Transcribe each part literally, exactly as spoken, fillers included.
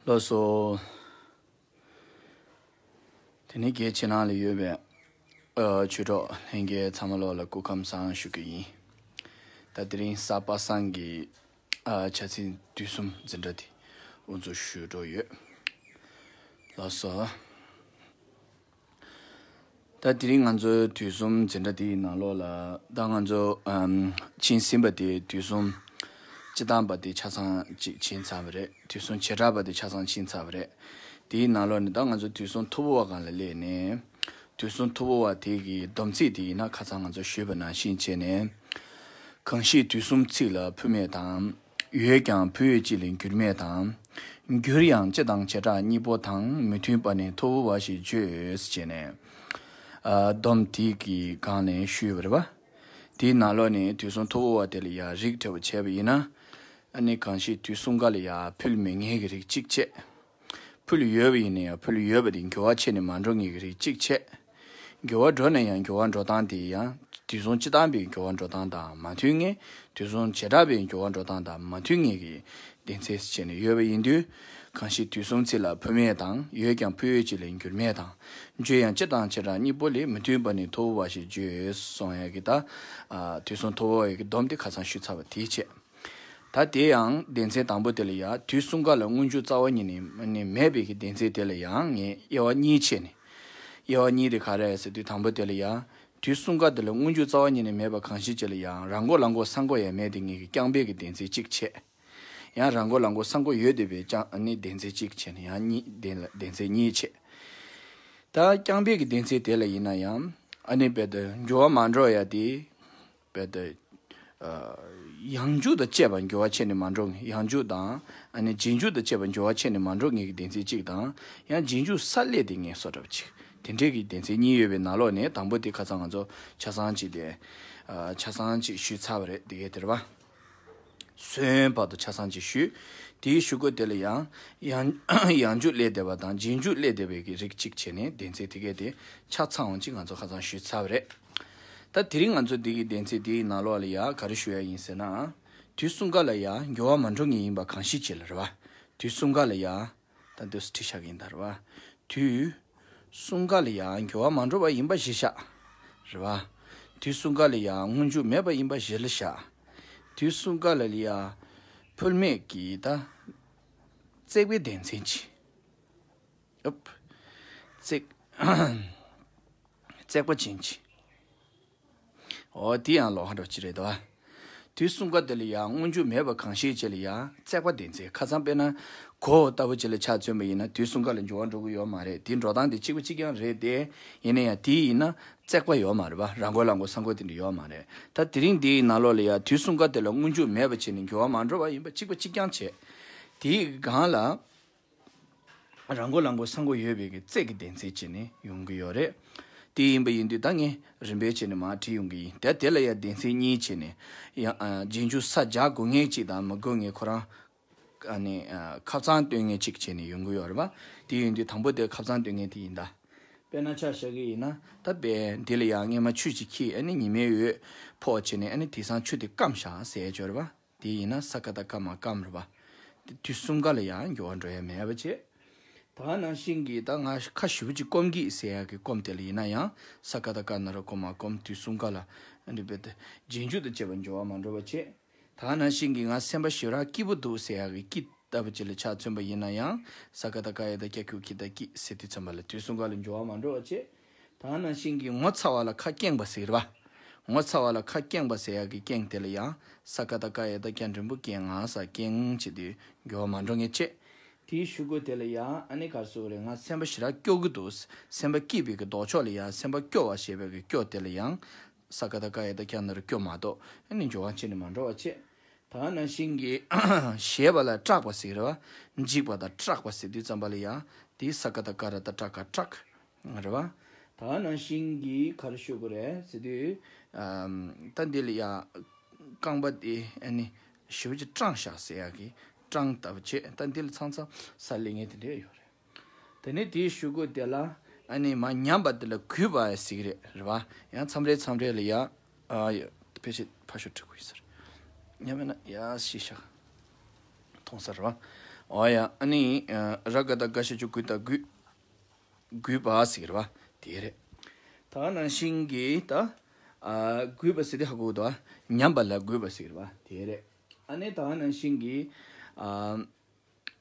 ལགས་སོ། དེ་ནས་རྒྱལ་ཕྱི་ནང་ལ་ཡོད་པའི་ཨ་ཆོས་གྲོགས་ལྷན་རྒྱས་ཚང་མ་ལོག་ལ་སྐུ་ཁམས་བཟང་ཞུ་གི་ཡིན། ད་དེ་རིང་གཟའ་པ་སངས་ཀྱི་ཨ་ཆ་ཚིགས་དུས་གསུམ་འཛིན་གྲྭ་དེ་དབུ་འཛུགས་ཞུ་འགྲོ་ཡོད། ལགས་སོ། ད་དེ་རིང་ང་ཚོའི་དུས་གསུམ་འཛིན་གྲྭ་དེའི་ནང་ལོགས་ལ། ད་ང་ཚོ་ཨམ་ཕྱིན་ཟིན་པ་དེ་དུས་གསུམ་སྤྱི་བཏང་པ་དེ་ཆ་ཚང་ཅིག་ཕྱིན་ཚར་བ་རེད། དུས་གསུམ་བྱེ་བྲག་པ་དེ་ཆ་ཚང་ཕྱིན་ཚར་བ་རེད། དེའི་ནང་ལོགས་ནས་ད་ང་ཚོ་དུས་གསུམ་ཐོར་བུ་བ་སྒང་ལ་སླེབས་ནས། དུས་གསུམ་ཐོར་བུ་བ་དེ་གི་སྡོམ་ཚིག་དེ་ཡིན་ན་ཁ་སང་ང་ཚོ་ཞུས་པ་ནང་བཞིན་བྱས་ནས། གང་ཞིག་དུས་གསུམ་ཚིག་ལ་འཕོས་མེད་དང་། ཡོད་ཀྱང་འཕོས་ཡོད་གཅིག་ལས་འགྱུར་མེད་དང་། འགྱུར་ཡང་སྤྱི་དང་བྱེ་བྲག་གཉིས་པོ་དང་། མི་མཐུན་པ་ནི་ཐོར་བུ་བ་ཞེས་བརྗོད། ཅེས་ནས། ཨ་སྡོམ་དེ་གི་སྒང་ནས་ཞུས་པ་རེད་པ། དེའི་ནང་ལོགས་ནས་དུས་གསུམ་ཐོར་བུ་བ་དེ་ལ་ཡང་རིགས་འགྲེ་བ་བྱས་པ་ཡིན་ན། ཨ་ནི་གང་ཞིག་དུས་གསུམ་ཀ་ལ་ཡང་འཕོས་མེད་ངེས་ཀྱི་རིགས་གཅིག་བྱས། འཕོས་ཡོད་པ་ཡིན་ན་ཡང་འཕོས་ཡོད་པ་དེ་འགྱུར་བ་ཕྱིན་ནས་མ་འགྲོ་ངེས་ཀྱི་རིགས་གཅིག་བྱས། འགྱུར་བ་འགྲོ་ན་ཡང་འགྱུར་བ་འགྲོ་སྟངས་དེ་ཡང་དུས་གསུམ་སྤྱི་བཏང་པའི་འགྱུར་བ་འགྲོ་སྟངས་དང་མ་མཐུན་ངེས། དུས་གསུམ་བྱེ་བྲག་པའི་འགྱུར་བ་འགྲོ་སྟངས་དང་མ་མཐུན་ངེས་ཀྱི་གདེང་ཚད་བྱས་ནས་ཡོད་པ་ཡིན་དུས། གང་ཞིག་དུས་གསུམ་ཚིག་ལ་འཕོས་མེད་དང་། ཡོད་ཀྱང་འཕོས་ཡོད་གཅིག་ལས་འགྱུར་མེད་དང་། འགྱུར་ཡང་སྤྱི་དང་བྱེ་བྲག་གཉིས་པོ་ལས། མི་མཐུན་པ་ནི་ཐོར་བུ་བ་ཞེས་བརྗོད། གསུངས་ཡ་གི་ད་ཨ་དུས་གསུམ་ཐོར་བུ་བ་ཡི་གི་སྡོམ་དེ་ཁ་སང་ཞུས་ཚར་བ་དེ་བྱས། ད་དེ་ཡང་སྡེ་ཚན་དང་པོ་དེ་ལ་ཡང་དུས་གསུམ་ཀ་ལ་སྔོན་འཇུག་རྩ་བ་ཉིད་ནས་མེད་པའི་གི་སྡེ་ཚན་དེ་ལ་ཡང་ངས་དབྱེ་བ་གཉིས་ཕྱེ་ནས། དབྱེ་བ་གཉིས་དེ་ག་རེ་རེད་ཟེར་དུས། དང་པོ་དེ་ལ་ཡང་དུས་གསུམ་ཀ་དེ་ལ་སྔོན་འཇུག་རྩ་བ་ཉིད་ནས་མེད་པ་གང་ཞིག་ཅིག་ལ་ཡང་རང་མགོ་ལ་མགོ་ས་མགོ་ཡང་མེད་དེ་ངེས་ཀྱི་རྐྱང་པའི་གི་སྡེ་ཚན་གཅིག་བྱས། ཡང་རང་མགོ་ལ་མགོ་ས་མགོ་ཡོད་བསྡད་པའི་རྐྱང་ཨ་ནི་སྡེ་ཚན་གཅིག་བྱས་ནས་ཡང་གཉིས་སྡེ་ལ་སྡེ་ཚན་གཉིས་བྱས། ད་རྐྱང་པའི་གི་སྡེ་ཚན་དེ་ལ་ཡིན་ན་ཡང་ཨ་ནི་རྦད་དེ་འགྱུར་བ་མ་འགྲོ་ཡ་དེ། རྦད་དེ། ཨ་ཡང་འཇུག་དང་བཅས་པ་འགྱུར་བ་ཕྱིན་ནས་མ་འགྲོ་ངེས། ཡང་འཇུག་དང་ཨ་ནི་རྗེས་འཇུག་དང་བཅས་པ་འགྱུར་བ་ཕྱིན་ནས་མ་འགྲོ་ངེས་ཀྱི་སྡེ་ཚན་གཅིག་དང་། ཡང་རྗེས་འཇུག་ས་སླད་དེ་ངེས་སོ་འདྲ་བ་གཅིག་དེ་འདྲའི་གི་སྡེ་ཚན་གཉིས་ཡོད་པའི་ནང་ལོགས་ནས་དང་པོ་དེ་ཁ་སང་ང་ཚོ་ཆ་ཚང་གཅིག་དེ། ཨ་ཆ་ཚང་གཅིག་ཞུས་ཚར་བ་རེད། དེ་གའི་དེ་རེད་པ། སོན་བར་དུ་ཆ་ཚང་གཅིག་ཞུས། དེའི་གཞུག་གུ་དེ་ལ་ཡང་ཡང་ཡང་འཇུག་སླད་བསྡད་པ་དང་རྗེས་འཇུག་སླད་བསྡད་པའི་གི་རིགས་གཅིག་བྱས་ནས་སྡེ་ཚན་དེ་གའི་དེ་ཆ་ཚང་བ་གཅིག་ང་ཚོ་ཁ་སང་ཞུས་ཚར་བ་རེད། ད་དེ་རིང་ང་ཚོ་འདི་གི་སྡེ་ཚན་དེའི་ནང་ལོགས་ལ་ཡང་ག་རེ་ཞུ་ཡ་ཡིན་ཟེར་ན། དུས་གསུམ་ཀ་ལ་ཡང་འགྱུར་བ་མ་འགྲོ་ངེས་ཡིན་པ་གང་ཞིག་བྱེད་ལ་རེད་པ། དུས་གསུམ་ཀ་ལ་ཡང་། ད་འདོད་སུ་ཁྲིད་བཞག་གི་ཡིན་ད་རེད་པ། དུས་གསུམ་ཀ་ལ་ཡང་འགྱུར་བ་མ་འགྲོ་བ་ཡིན་པ་གཞིར་བཞག་རེད་པ། དུས་གསུམ་ཀ་ལ་ཡང་སྔོན་འཇུག་མེད་པ་ཡིན་པ་གཞིར་བཞག་དུས་གསུམ་ཀ་ལ་ཡང་འཕོས་མེད་ཀྱི་ད་བརྩེགས་པའི་སྡེ་ཚན་གཅིག་ཨུབ། བརྩེགས། བརྩེགས་པ་ཅན་གཅིག་འོ་དེ་ཡང་ལོགས་ཀ་འདྲ་ཅིག་རེད་དོ། དུས་གསུམ་ཀ་དེ་ལ་ཡང་སྔོན་འཇུག་མེད་པ་གང་ཞིག་ཅིག་ལ་ཡང་བརྩེགས་པ་སྡེ་ཚན། ཁ་སང་དཔེར་ན་གོ་ལྟ་བུ་ཅིག་ལ་ཆ་མཚོན་པ་ཡིན་ན་དུས་གསུམ་ཀ་ལ་འགྱུར་བ་འགྲོ་གི་ཡོད་མ་རེད། དེ་འགྲོ་སྟངས་དེ་གཅིག་པ་གཅིག་རྐྱང་རེད་དེ། ཡིན་ན་ཡང་དེ་ཡིན་ན་བརྩེགས་པ་ཡོད་མ་རེད་པ། རང་མགོ་ལ་མགོ་ས་མགོ་དེ་འདྲ་ཡོད་མ་རེད། ད་དེ་རིང་འདིའི་ནང་ལོགས་ལ་ཡང་དུས་གསུམ་ཀ་དེ་ལ་སྔོན་འཇུག་མེད་པ་བྱས་ནས་འགྱུར་བ་མ་འགྲོ་བ་ཡིན་པ་གཅིག་པ་གཅིག་རྐྱང་བྱས། དེའི་སྒང་ལ། རང་མགོ་ལ་མགོ་ས་མགོ་ཡོད་པའི་གི་བརྩེགས་ཀྱི་སྡེ་ཚན་བྱས་ནས་ཡོང་གི་ཡོད་རེད། དེ་ཡིན་པ་ཡིན་དུས་ད་ངས་རིམ་པས་བྱས་ནས་མར་བྲིས་ཡོང་གི་ཡིན། ད་དེ་ལ་ཡང་སྡེ་ཚན་གཉིས་བྱས་ནས་ཡང་ཨ་རྗེས་འཇུག་ས་རྒྱག་དགོས་ངེས་གཅིག་དང་མི་དགོས་ངེས་ཁོ་རང་ཨ་ནི་ཨ་ཁ་སང་སྟོན་ངེས་གཅིག་བྱས་ནས་ཡོང་གི་ཡོད་རེད་པ། དེ་ཡིན་དུས་དང་པོ་དེ་ཁ་སང་སྟོན་ངེས་དེ་ཡིན་ད། དཔེར་ན་ཆ་བཞག་གི་ཡིན་ན་ད་དཔེ་འདི་ལ་ཡང་སྔས་མ་ཆུ་ཅིག་འཁྱིལ། ཨ་ནི་ཉི་མའི་འོད་ཕོག་བྱས་ནས་ཨ་ནི་དེང་སང་ཆུ་དེ་སྐམ་ཤག་ཟེར་ཡ་ཅིག་ཡོད་རེད་པ། དེ་ཡིན་ན་ས་ཀ་བཏགས་སྐ་མ་སྐམ་རེད་པ། དེ་དུས་གསུམ་ཀ་ལ་ཡང་འགྱུར་བ་འགྲོ་ཡ་མེད་པ་བྱས། ད་ག་ནང་བཞིན་གྱི་ད་ང་ཁ་ཞེ་པོ་ཅིག་སྐོམ་གི་ཟེར་ཡ་གི་སྐོམ་དེ་ལ་ཡིན་ན་ཡང་ས་ཀ་བཏགས་སྐ་ན་རོ་སྐོ་མ་སྐོམ། དུས་གསུམ་ཀ་ལ་འདི་རྦད་དེ་རྗེས་འཇུག་དང་བཅས་པ་འགྱུར་བ་མ་འགྲོ་བ་བྱས། ད་ག་ནང་བཞིན་གྱི་ང་སེམས་པ་ཞེ་དྲག་སྐྱིད་པོ་འདུག་ཟེར་ཡ་གི་སྐྱིད་ལྟ་བུ་ཅིག་ལ་ཆ་མཚོན་པ་ཡིན་ན་ཡང་ས་ཀ་བཏགས་སྐ་ཡ་བཏགས་སྐྱ་གི་གུ་སྐྱི་ད་སྐྱིད་ཟེར་དུས་ཙམ་པ་ལ་དུས་གསུམ་ཀ་ལ་འགྱུར་བ་མ་འགྲོ་བ་བྱས། ད་ག་ནང་བཞིན་གྱི་ངོ་ཚ་བ་ལ་ཁ་སྐྱེངས་པ་ཟེར་བ། ངོ་ཚ་བ་ལ་ཁ་སྐྱེངས་པ་ཟེར་ཡག་གི་སྐྱེངས་དེ་ལ་ཡང་ས་ཀ་བཏགས་སྐ་ཡ་བཏགས་སྐྱ་འགྲེང་བུ་སྐྱེ་ང་ས་སྐྱེང་བྱེད་དུས་འགྱུར་བ་མ་འགྲོ་ངེས་བྱས། དེའི་གཞུག་གུ་དེ་ལ་ཡང་ཨ་ནི་ག་རེ་ཟེར་དགོས་རེད། ང་སེམས་པ་ཞེ་དྲག་སྐྱོ་གི་འདུག་སེམས་པ་སྐྱིད་པའི་གི་ལྡོག་ཕྱོགས་ལ་ཡང་སེམས་པ་སྐྱོ་བ་ཞེས་པའི་གི་སྐྱོ་དེ་ལ་ཡང་ས་ཀ་བཏགས་སྐ་ཡ་བཏགས་སྐྱ་ན་རོ་སྐྱོ་མ་གཏོགས་ཨ་ནི་འགྱུར་བ་ཕྱིན་ནས་མ་འགྲོ་བ་བྱས། ད་ག་ནང་བཞིན་གྱི་ཞེས་པ་ལ་སྐྲག་པ་ཟེར་རེད་བ། འཇིགས་པ་དང་སྐྲག་པ་ཟེར་དུས་ཙམ་པ་ལ་ཡང་དེའི་ས་ཀ་བཏགས་སྐ་ར་བཏགས་སྐྲ་ག་སྐྲག་རེད་བ། ད་ག་ནང་བཞིན་གྱི་ག་རེ་ཞུ་དགོས་རེད་ཟེར་དུས། ཨམ། ད་འདི་ལ་ཡང་རྐང་པ་དེ་ཨ་ནི་ཞེ་པོ་ཅིག་སྐྲངས་བཞག་ཟེར་ཡག་གི་སྐྲངས་ལྟ་བུ་བྱས། ད་འདི་ལ་ཚང་ཚང་ས་སླེབས་མཁན་དེ་འདྲས་ཡོད་རེད། དེ་ནས་དེའི་གཞུག་གུ་དེ་ལ་ཨ་ནི་མར་ཉམས་པ་དེ་ལ་གུས་པ་ཟེར་གི་རེད། རེད་བ། ཡང་མཚམས་རེ་མཚམས་རེ་ལ་ཡང་ཨ་ཡོད་ཕལ་ཆེར་ཕར་ཞོག་འབྲི་དགོས་ཡོད་ས་རེད། ཉམས་ན་ཡ་ཤི་ཤ། མཐོང་ས་རེད་བ། ཨོ་ཡ། ཨ་ནི་ར་ག་བཏགས་རྒ་ཞབས་ཀྱུ་རྒུ་ད་རྒུད། རྒུད་པ་ཟེར་གི་རེད་བ། དེ་རེད། ད་ག་ནང་བཞིན་གྱི་ད། ཨ། རྒུད་པ་ཟེར་དེ་ཧ་གོ་འདུག་ཉམས་པ་ལ་རྒུད་པ་ཟེར་གི་རེད་བ། དེ་རེད། ཨ་ནི་ད་ག་ནང་བཞིན་གྱི། ཨ།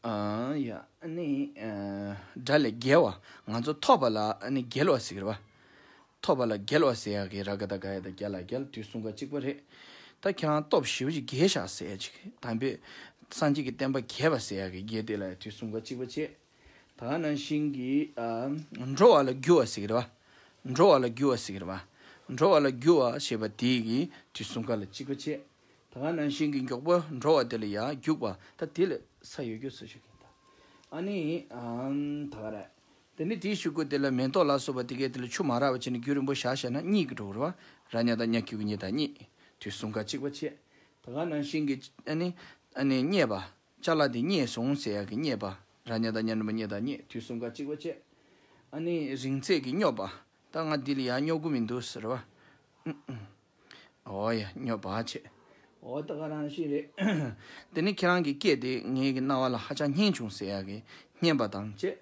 ཨ། ཡ། ཨ་ནི། ཨ། དགྲ་ལས་རྒྱལ་བ། ང་ཚོ་ཐོབ་པ་ལ་ཨ་ནི་རྒྱལ་བ་ཟེར་གི་རེད་བ། ཐོབ་པ་ལ་རྒྱལ་བ་ཟེར་ཡག་གི་ར་ག་བཏགས་རྒ་ཡ་བཏགས་རྒྱ་ལ་རྒྱལ། དུས་གསུམ་ཀ་གཅིག་པ་རེད། ད་ཁྱེད་རང་སྟོབས་ཞེ་པོ་ཅིག་རྒྱས་ཤག་ཟེར་ཡག་ཅིག་དམ་པའི་སངས་རྒྱས་ཀྱི་བསྟན་པ་རྒྱས་པ་ཟེར་ཡག་གི་རྒྱས་དེ་ལ་དུས་གསུམ་ཀ་གཅིག་པ་བྱེད། ད་ག་ནང་བཞིན་གྱི། ཨ། འགྲོ་བ་ལ་རྒྱུ་བ་ཟེར་གི་རེད་བ། འགྲོ་བ་ལ་རྒྱུ་བ་ཟེར་གི་རེད་བ། འགྲོ་བ་ལ་རྒྱུ་བ་ཞེས་པ་དེ་གི་དུས་གསུམ་ཀ་ལ་གཅིག་པ་བྱེད། ད་ག་ནང་བཞིན་གྱི་མགྱོགས་པོ་འགྲོ་བ་དེ་ལ་ཡང་རྒྱུག་པ། ད་དེ་ལ་ས་ཡོད་རྒྱུ་ས་ཞིག་ཡིན་ད། ཨ་ནི། ཨམ། ད་ག་རེད། དེ་ནི་དེའི་གཞུག་གུ་དེ་ལ་མེ་ཏོག་ལ་སོགས་པ་དེ་གའི་དེ་ལ་ཆུ་མ་རག་པ་བྱས་ནས་རྒྱུན་རིང་པོ་བཞག་བཞག་ན་རྙིད་ཀྱི་འགྲོ་གི་རེད་བ། ར་ཉ་བཏགས་རྙ་གི་གུ་རྙེད་དང་རྙེད། དུས་གསུམ་ཀ་གཅིག་པ་བྱེད། ད་ག་ནང་བཞིན་གྱི་ཨ་ནི། ཨ་ནི་རྙེད་པ། ཅ་ལག་དེ་རྙེད་སོང་ཟེར་ཡག་གི་རྙེད་པ། ར་ཉ་བཏགས་རྙ་རིང་པོ་རྙེད་དང་རྙེད། དུས་གསུམ་ཀ་གཅིག་པ་བྱེད། ཨ་ནི་རིང་ཚད་ཀྱི་སྙོབ་པ། ད་ང་འདི་ལ་ཡང་སྙོབ་གི་མི་འདུག་ཟེར་བ། ཨུ་ཨུ། ཨོ་ཡ། སྙོབ་པ་བྱེད། ཨོ་ད་ག་རང་བཞིན་རེད། དེ་ནི་ཁྱེད་རང་གི་སྐད་དེ་ངའི་གི་རྣ་བ་ལ་ཧ་ཅང་སྙན་བྱུང་ཟེར་ཡག་གི་སྙན་པ་དང་བཅས།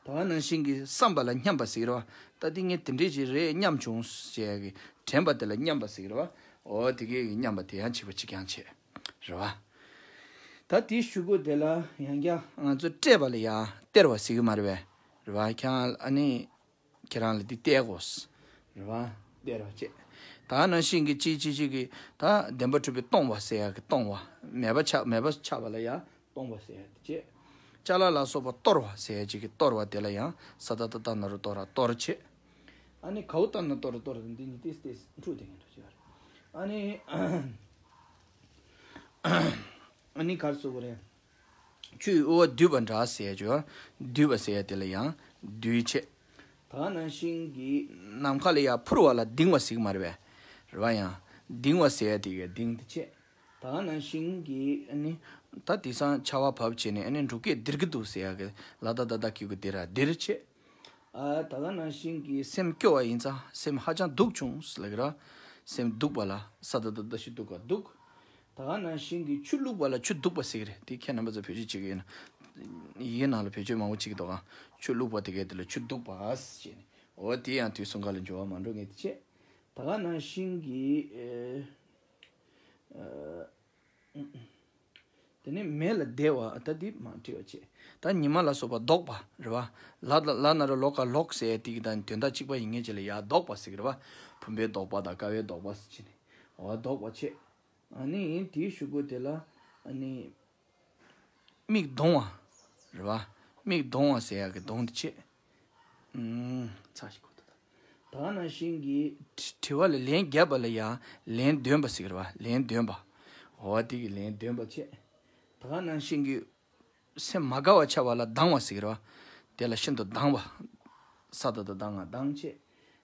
ད་ག་ནང་བཞིན་གྱི་བསམ་པ་ལ་སྙམ་པ་ཟེར་གི་རེད་བ། ད་འདི་ངས་དེ་འདྲས་ཅིག་རེད་སྙམ་བྱུང་ཟེར་ཡག་གི་དྲན་པ་དེ་ལ་སྙམ་པ་ཟེར་གི་རེད་བ། ཨོ་དེ་གའི་གི་སྙམ་པ་དེ་ཡང་གཅིག་པ་གཅིག་རྐྱང་བྱེད། རེད་བ། ད་དེའི་གཞུག་གུ་དེ་ལ་ཡང་བསྐྱར་ང་ཚོ་བསྐྲད་པ་ལ་ཡང་སྟེར་བ་ཟེར་གི་མ་རེད་པས། རེད་བ། ཁྱེད་རང་ཨ་ནི། ཁྱེད་རང་ལ་འདི་སྟེར་དགོས། རེད་བ། སྟེར་བ་བྱེད། ད་ནང་བཞིན་གྱི་ཅི་ཅི་ཅི་གི་ད་བདེན་པ་གྲུབ་པའི་སྟོང་པ་ཟེར་ཡག་གི་སྟོང་པ། མེད་པ་ཆགས་མེད་པ་ཆགས་པ་ལ་ཡང་སྟོང་པ་ཟེར་ཡག་དེ་བྱེད། ཅ་ལག་ལ་སོགས་པ་གཏོར་བ་ཟེར་ཡག་ཅིག་གི་གཏོར་བ་དེ་ལ་ཡང་ས་ད་བཏགས་སྟ་ན་རོ་སྟོ་ར་གཏོར་བྱེད། ཨ་ནི་གའུ་ཏ་ན་ཏོ་ར་གཏོར་འདི་ནི་ཏིས་ཏིས་འཁྲུག་དེ་ངན་འགྲོ་བྱེད་པ་རེད། ཨ་ནི། ཨ་ནི་ག་རེ་ཟེར་དགོས་རེད། ཆུའི་དབུ་བ་བསྡུས་པ་འདྲ་ཟེར་ཡག་ཅིག་ཡོད། བསྡུས་པ་ཟེར་ཡག་དེ་ལ་ཡང་བསྡུས་བྱེད། ད་ག་ནང་བཞིན་གྱི་ནམ་མཁའ་ལ་ཡང་འཕུར་བ་ལ་ལྡིང་བ་ཟེར་གི་མ་རེད་པས། རེད་བ། ཡང་ལྡིང་བ་ཟེར་ཡག་དེ་གའི་ལྡིང་དེ་བྱེད། ད་ག་ནང་བཞིན་གྱི་ཨ་ནི། ད་དེང་སང་ཆར་པ་བབས་བྱས་ནས་ཨ་ནི་འབྲུག་སྐད་ལྡིར་གི་འདུག་ཟེར་ཡག་གི་ལ་ད་ད་ད་གི་གུ་དེ་ར་ལྡིར་བྱེད། ཨ། ད་ག་ནང་བཞིན་གྱི་སེམས་སྐྱོ་བ་ཡིན་ཙང་སེམས་ཧ་ཅང་སྡུག་བྱུང་ཟེར་ལབ་ཀྱི་ར། སེམས་སྡུག་པ་ལ་ས་ད་བཏགས་སྡ་ཞབས་ཀྱུ་སྡུག་ག་སྡུག་ད་ག་ནང་བཞིན་གྱི་ཆུ་བླུགས་པ་ལ་ཆུ་སྡུག་པ་ཟེར་གྱི་རེད། དེ་ཁྱེད་རྣམ་པ་ཚོ་བེད་སྤྱོད་བྱེད་ཀྱི་ཡོད་ན། ཡིག་ནང་ལ་བེད་སྤྱོད་མང་པོ་བྱེད་ཀྱི་འདུག་ག་ཆུ་བླུགས་པ་དེ་གའི་དེ་ལ་ཆུ་སྡུག་པ་ཟེར་ནས། འོ་དེ་ཡང་དུས་གསུམ་ཀ་ལ་འགྱུར་བ་མ་འགྲོ་ངེས་དེ་བྱེད། ད་ག་ནང་བཞིན་གྱི། ཨ། ཨ། དེ་ནས་མེ་ལ་བདེ་བ། ད་འདི་མ་བྲིས་པ་བྱེད། ད་ཉི་མ་ལ་སོགས་པ་ལྡོག་པ་རེད་བ། ལ་ལ་ལ་ན་རོ་ལོ་ཀ་ལོག་ཟེར་དེ་གི་དང་དོན་དག་གཅིག་པ་ཡིན་ངེས་ཅིག་ལ་ཡ་ལྡོག་པ་ཟེར་གི་རེད་བ། བུམ་པའི་ལྡོག་པ་དང་ཀ་བའི་ལྡོག་པ་ཟེར་གྱི་ནི། འོ་ལྡོག་པ་བྱེད། ཨ་ནི་དེའི་གཞུག་གུ་དེ་ལ་ཨ་ནི། མིག་གདོང་བ། རེད་བ། མིག་གདོང་བ་ཟེར་ཡག་གི་གདོང་དེ་བྱེད། ཨུམ། ཚ་ཞིག་གོ་ད། ད་ག་ནང་བཞིན་གྱི་དྲི་བ་ལ་ལན་བརྒྱབ་པ་ལ་ཡང་ལན་འདོན་པ་ཟེར་གི་རེད་བ། ལན་འདོན་པ། འོ་དེ་གི་ལན་འདོན་པ་བྱེད། ད་ག་ནང་བཞིན་གྱི་སེམས་མ་དགའ་བ་ཆགས་པ་ལ་སྡང་བ་ཟེར་གི་རེད་བ། དེ་ལ་ཤིན་ཏུ་སྡང་བ། ས་ད་བཏགས་སྡ་ང་སྡང་བྱེད།